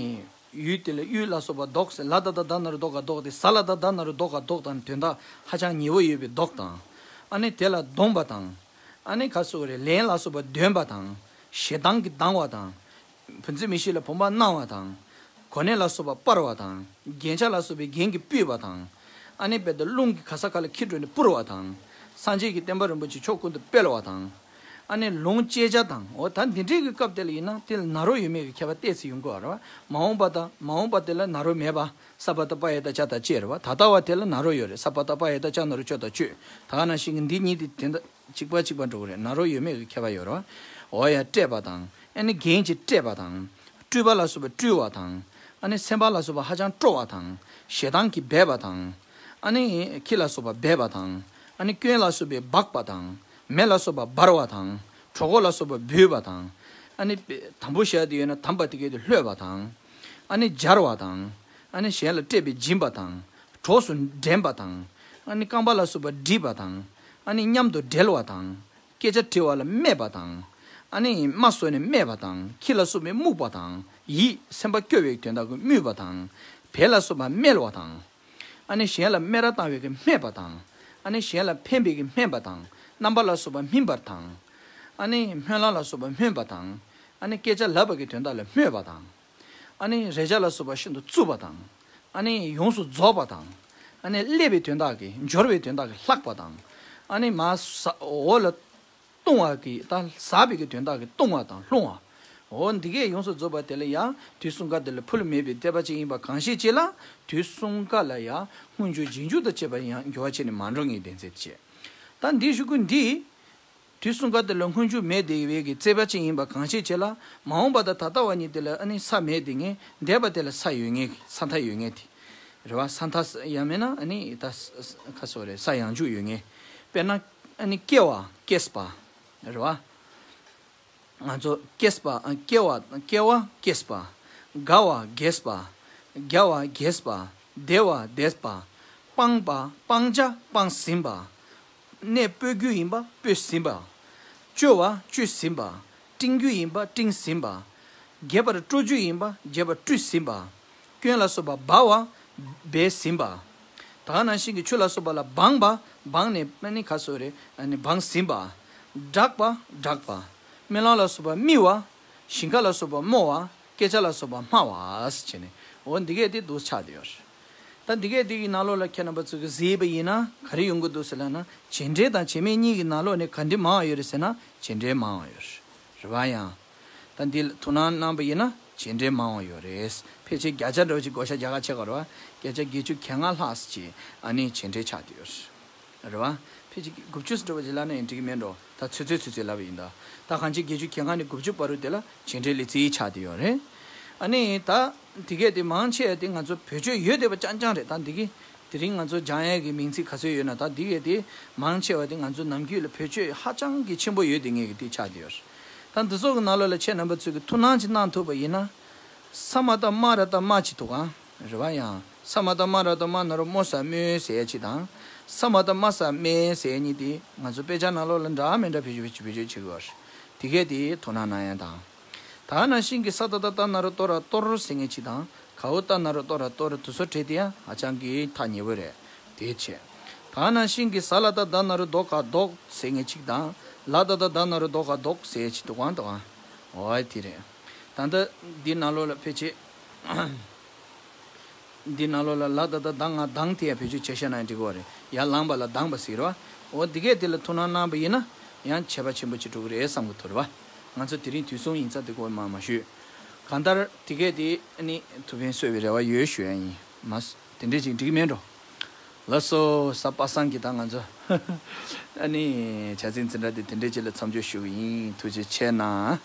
ཡུལ་དེ་ལ་གཡུལ་ལ་སོགས་པ་ལྡོག་ཟེར། ལ་ད་བཏགས་ལྡ་ན་རོ་ལྡོ་ག་ལྡོག་སྟེ། ཟ་ལ་ད་བཏགས་ལྡ་ན་རོ་ལྡོ་ག་ལྡོག་དང་། དོན་དག་ཧ་ཅང་ཉེ་བོ་ཡོད་པའི་ལྡོག་དང་། ཨ་ནི་དེ་ལ་འདོམས་པ་དང་། ཨ་ནི་ག་སོགས་རེད། ལན་ལ་སོགས་པ་འདོན་པ་དང་། ཞེ་སྡང་གིས་སྡང་བ་དང་། བུ་འཛིན་མི་ཤེས་ལ་བུམ་པ་གནང་བ་དང་། གོ་གནས་ལ་སོགས་པ་སྤར་བ་དང་། རྒྱན་ཆ་ལ་སོགས་པའི་རྒྱན་གྱིས་སྤུད་པ་དང་། ཨ་ནི་དཔེ་དེ་རླུང་གིས་ག་ས་ག་ལ་འཁྱིལ་འགྲོ་ནས་སྤུར་བ་དང་། སངས་རྒྱས་ཀྱི་བསྟན་པ་རིན་པོ་ཆེ་ཕྱོགས་ཀུན་ཏུ་སྤེལ་བ་དང་། ཨ་ནི་ལོངས་སྤྱད་བྱ་དང་། འོ་ད་འདི་འདྲའི་གི་སྐབས་དེ་ལ་ཡིན་ན་དེ་ལ་ན་རོ་ཡོད་མེད་ཀྱི་ཁྱད་པར་ཏོག་ཙམ་ཡོང་གི་ཡོད་རེད་བ། མ་འོངས་པ་དང་མ་འོངས་པ་དེ་ལ་ན་རོ་མེད་པ། ས་པ་ཏ་པ་ཡ་ཏ་ཅ་ད་ཅེས་རེད་བ། ད་ལྟ་བ་དེ་ལ་ན་རོ་ཡོད་རེད། ས་པ་ཏ་པ་ཡ་ཏ་ཅ་ན་རོ་ཅོ་ད་ཅོས། ད་ག་ནང་བཞིན་གྱི་འདི་གཉིས་དེ་དེ་འདྲ་གཅིག་པ་གཅིག་པ་འགྲོ་གི་རེད། ན་རོ་ཡོད་མེད་ཀྱི་ཁྱད་པར་ཡོད་རེད་བ། འོ་ཡ་སྤྲད་པ་དང་། ཨ་ནི་རྒྱན་གྱིས་སྤྲས་པ་དང་། སྤྲུལ་པ་ལ་སོགས་པ་སྤྲུལ་བ་དང་། ཨ་ནི་སེམས་པ་ལ་སོགས་པ་ཧ་ཅང་སྤྲོ་བ་དང་། ཞེ་སྡང་གིས་སྦས་པ་དང་། ཨ་ནི་ཁྱི་ལ་སོགས་པ་སྦས་པ་དང་། ཨ་ནི་སྐྱོན་ལ་སོགས་པས་སྦགས་པ་དང་། མེ་ལ་སོགས་པ་འབར་བ་དང་། གྲོད་ཁོག་ལ་སོགས་པ་འབུས་པ་དང་། ཨ་ནི་དམ་པོ་བཤད་དེ་ཡོད་ན་དམ་པ་དེ་གས་དེ་ལྷོད་པ་དང་། ཨ་ནི་འབྱར་བ་དང་། ཨ་ནི་གཞན་ལ་སྤྲད་པས་སྦྱིན་པ་དང་། གྲོགས་སུ་འགྲན་པ་དང་། ཨ་ནི་རྐང་པ་ལ་སོགས་པ་འགྲིལ་བ་དང་། ཨ་ནི་མཉམ་དུ་འབྲེལ་བ་དང་། སྐད་ཆ་དྲི་བ་ལ་སྨད་པ་དང་། ཨ་ནི་རྨ་བཟོས་ནས་སྨད་པ་དང་། ཁྱི་ལ་སོགས་པས་རྨུགས་པ་དང་། ཡིད་སེམས་པ་སྐྱོ་བའི་དོན་དག་གིས་རྨུས་པ་དང་། བལ་ལ་སོགས་པ་སྨེལ་བ་དང་། ཨ་ནི་གཞན་ལ་སྨད་ར་བཏང་བའི་གི་སྨད་པ་དང་། ཨ་ནི་གཞན་ལ་ཕན་པའི་གི་སྨན་པ་དང་། རྣམ་པ་ལ་སོགས་པ་སྨིན་པ་དང་། ཨ་ནི་སྨོན་ལམ་ལ་སོགས་པ་སྨོན་པ་དང་། ཨ་ནི་སྐད་ཆ་ལབ་པ་གི་དོན་དག་ལ་སྨོད་པ་དང་། ཨ་ནི་རེག་བྱ་ལ་སོགས་པ་ཤིན་ཏུ་རྩུབ་པ་དང་། ཨ་ནི་ཡོངས་སུ་རྫོགས་པ་དང་། ཨ་ནི་སླེབས་པའི་དོན་དག་གིས་འབྱོར་བའི་དོན་དག་གིས་ལྷག་པ་དང་། ཨ་ནི་མ་ཟ་འོ་ལ་བཏུང་བ་གིས་ད་ཟ་བའི་གི་དོན་དག་གིས་བཏུང་བ་དང་ལྷུང་བ། འོ་འདི་གས་ཡོངས་སུ་རྫོགས་པ་དེ་ལ་ཡང་དུས་གསུམ་ཀ་དེ་ལ་ཕུལ་མེད་པའི་རྩོད་པ་ཅན་ཡིན་པ་གང་ཞིག་བྱས་ལ། དུས་གསུམ་ཀ་ལ་ཡང་སྔོན་འཇུག་རྗེས་འཇུག་དང་བཅས་པ་ཡང་འགྱུར་བ་ཕྱིན་ནས་མ་འགྲོ་ངེས་བདེན་ཚིག་བྱས། ད་འདི་གཞུག་གུ་འདི། དུས་གསུམ་ཀ་དེ་ལ་སྔོན་འཇུག་མེད་དེ་བའི་གི་རྩོད་པ་ཅན་ཡིན་པ་གང་ཞིག་བྱས་ལ། མ་འོངས་པ་དང་ད་ལྟ་བ་གཉིས་དེ་ལ་ཨ་ནི་ས་མེད་དེ་ངེས། འདས་པ་དེ་ལ་ས་ཡོད་ངེས། ས་མཐའ་ཡོད་ངེས་དེ། རེད་བ། ས་མཐའ་ཡང་མིན་ན་ཨ་ནི་ད་ཁ་སོ་རེད། ས་ཡང་འཇུག་ཡོད་ངེས། དཔེར་ན་ཨ་ནི་སྐྱེ་བ་སྐྱེས་པ། རེད་བ། ང་ཚོ་སྐྱེས་པ། སྐྱེ་བ། སྐྱེ་བ་སྐྱེས་པ། རྒ་བ་རྒས་པ། རྒྱ་བ་རྒྱས་པ། བདེ་བ་བདེས་པ། སྤངས་པ། སྤང་བྱ་སྤངས་ཟིན་པ། གནས་སྤོ་རྒྱུ་ཡིན་པ་སྤོས་ཟིན་པ། བཅོས་པ་བཅོས་ཟིན་པ། སྤྲིང་རྒྱུ་ཡིན་པ་སྤྲིང་ཟིན་པ། རྒྱས་པར་སྤྲོ་རྒྱུ་ཡིན་པ་རྒྱས་པར་སྤྲུལ་ཟིན་པ། སྐྱོན་ལ་སོགས་པ་སྦ་བ་སྦས་ཟིན་པ། ད་ག་ནང་བཞིན་གྱི་ཆུ་ལ་སོགས་པ་ལ་སྦངས་པ། སྦངས་ནས་ཨ་ནི་ཁ་སོ་རེ་ཨ་ནི་སྦངས་ཟིན་པ། བསྒྲགས་པ་བསྒྲགས་པ། རྨི་ལམ་ལ་སོགས་པ་རྨི་བ། ཞིང་ཁ་ལ་སོགས་པ་རྨོ་བ། སྐད་ཆ་ལ་སོགས་པ་སྨྲ་བ་ཟེར་བྱས་ནས། འོ་འདི་གས་དེ་འདུག་ཆགས་བསྡད་ཡོད་རེད། ད་འདི་གས་དེ་གི་ནང་ལོགས་ལ་ཁྱེད་རྣམ་པ་ཚོ་གིས་གཟིགས་པ་ཡིན་ན་ག་རེ་ཡོང་གི་འདུག་ཟེར་ལབ་ན། བྱེད་འབྲེལ་དང་བྱེད་མེད་གཉིས་ཀྱི་ནང་ལོགས་ནས་ག་འདྲ་མང་བ་ཡོད་རེད་ཟེར་ན་བྱེད་འབྲེལ་མང་བ་ཡོད་རེད། རེད་བ་ཡང་། ད་འདི་ལ་ཐུགས་སྣང་གནང་པ་ཡིན་ན་བྱེད་འབྲེལ་མང་བ་ཡོད་རེད། ཕལ་ཆེར་བརྒྱ་ཆ་འདྲ་བོ་ཅིག་བགོ་བཤའ་རྒྱག་ག་བྱེད་ག་རེད་བ། བརྒྱ་ཆ་བརྒྱད་ཅུ་གྱ་ལྔ་ལྷག་ཙམ་ཅིག་ཨ་ནི་བྱེད་འབྲེལ་ཆགས་བསྡད་ཡོད་རེད། རེད་བ། ཕལ་ཆེར་དགུ་བཅུ་ཙམ་འདྲ་བོ་ཅིག་ལབ་ན་ཡང་འགྲིག་གི་མེད་འགྲོ། ད་ཚོད་ཚོད་ཚོད་ཚོད་ལབ་པ་ཡིན་ད། ད་གང་ཅི་བརྒྱད་ཅུ་གྱ་ལྔ་ནས་དགུ་བཅུ་བར་དུ་དེ་ལ་བྱེད་འབྲེལ་ལི་ཙི་ཆགས་བསྡད་ཡོད་རེད། ཨ་ནི་ད་འདི་གས་དེ་མང་ཆེ་བ་དེ་ང་ཚོ་བེད་སྤྱོད་ཡོད་བསྡད་པ་རྐྱང་རྐྱང་རེད། ད་འདི་གི་དེ་རིང་ང་ཚོ་སྦྱང་ཡས་ཀྱི་མིང་ཚིག་ག་ཚོད་ཡོད་ན་ད་འདི་གས་དེ་མང་ཆེ་བ་དེ་ང་ཚོ་ནམ་རྒྱུན་ལ་བེད་སྤྱོད་ཧ་ཅང་གི་ཆེན་པོ་ཡོད་བསྡད་མཁན་གྱི་དེ་ཆགས་བསྡད་ཡོད་རེད། ད་འདི་ཚོ་གི་ནང་ལོགས་ལ་ཁྱེད་རྣམ་པ་ཚོས་ཀྱི་ཐུགས་སྣང་ཅིག་གནང་ཐུབ་པ་ཡིན་ན། ས་མ་ཏ་མ་ར་ཏ་མ་ཅིག་འདུག་ག་རེད་བ་ཡང་། ས་མ་ཏ་མ་ར་ཏ་མ་ན་རོ་རྨོ་ས་རྨོས་ཟེར་ཡ་ཅིག་དང་། ས་མ་ཏ་མ་ས་སྨད་ཟེར་ཡ་གཉིས་དེ་ང་ཚོ་དཔེ་ཆ་ནང་ལོགས་ལ་འདྲ་མི་འདྲ་བེད་སྤྱོད་བེད་སྤྱོད་བེད་སྤྱོད་བྱེད་དགོས་རེད། དེ་གས་དེ་ཐུགས་སྣང་གནང་ཡ་དང་། ད་ནང་བཞིན་གྱི་ས་ད་བཏགས་སྡ་ན་རོ་ཏོ་ར་གཏོར་ཟེར་མཁན་ཅིག་དང་ག་འོག་ཏ་ན་རོ་ཏོ་ར་གཏོར་དེ་ཚོ་བྲིས་དེ་ཡང་ཧ་ཅང་གི་ཐག་ཉེ་བོ་རེད། དེ་བྱས། ད་ནང་བཞིན་གྱི་ཟ་ལ་བཏགས་སྡ་ན་རོ་དོ་ག་དོག་ཟེར་མཁན་ཅིག་དང་ལ་ད་བཏགས་སྡ་ན་རོ་དོ་ག་དོག་ཟེར་ཅིག་འདུག་གང་འདུག་གང་། འོ་དེ་རེད། ད་ལྟ་འདི་ནང་ལོགས་ལ་ཕལ་ཆེར། འདི་ནང་ལོགས་ལ་ལ་ད་ད་ད་ང་དང་དེ་ཡ་བེད་སྤྱོད་བྱས་བཞག་ན་འགྲིག་གི་རེད། ཡར་ལངས་པ་ལ་དང་པ་ཟེར་རོ། འོ་འདི་གས་དེ་ལ་ཐུགས་སྣང་གནང་པ་ཡིན་ན་ཡང་ཁྱད་པར་ཆེན་པོ་ཅིག་འགྲོ་གི་རེད་བསམ་གི་འདུག་རེད་བ། ང་ཚོ་དེ་རིང་དུས་གསུམ་ཡིན་ཙང་དེ་སྐོར་མང་མ་ཞུས། གང་ལྟར་དེ་གས་དེ་ནི་ཐུགས་ཕན་གསོས་པའི་རེ་བ་ཡོད་ཞུ་ཡ་ཡིན། མ་ས་དེ་འདྲས་ཅིག་འགྲིག་མེད་འགྲོ། ལགས་སོ་ས་པ་སངས་ཀྱི་ད་ང་ཚོ་ཨ་ནི་བྱ་ཚིག་འཛིན་གྲྭ་དེ་དེ་འདྲས་ཅིག་ལ་མཚམས་འཇོག་ཞུ་གི་ཡིན། ཐུགས་རྗེ་ཆེ་གནང་།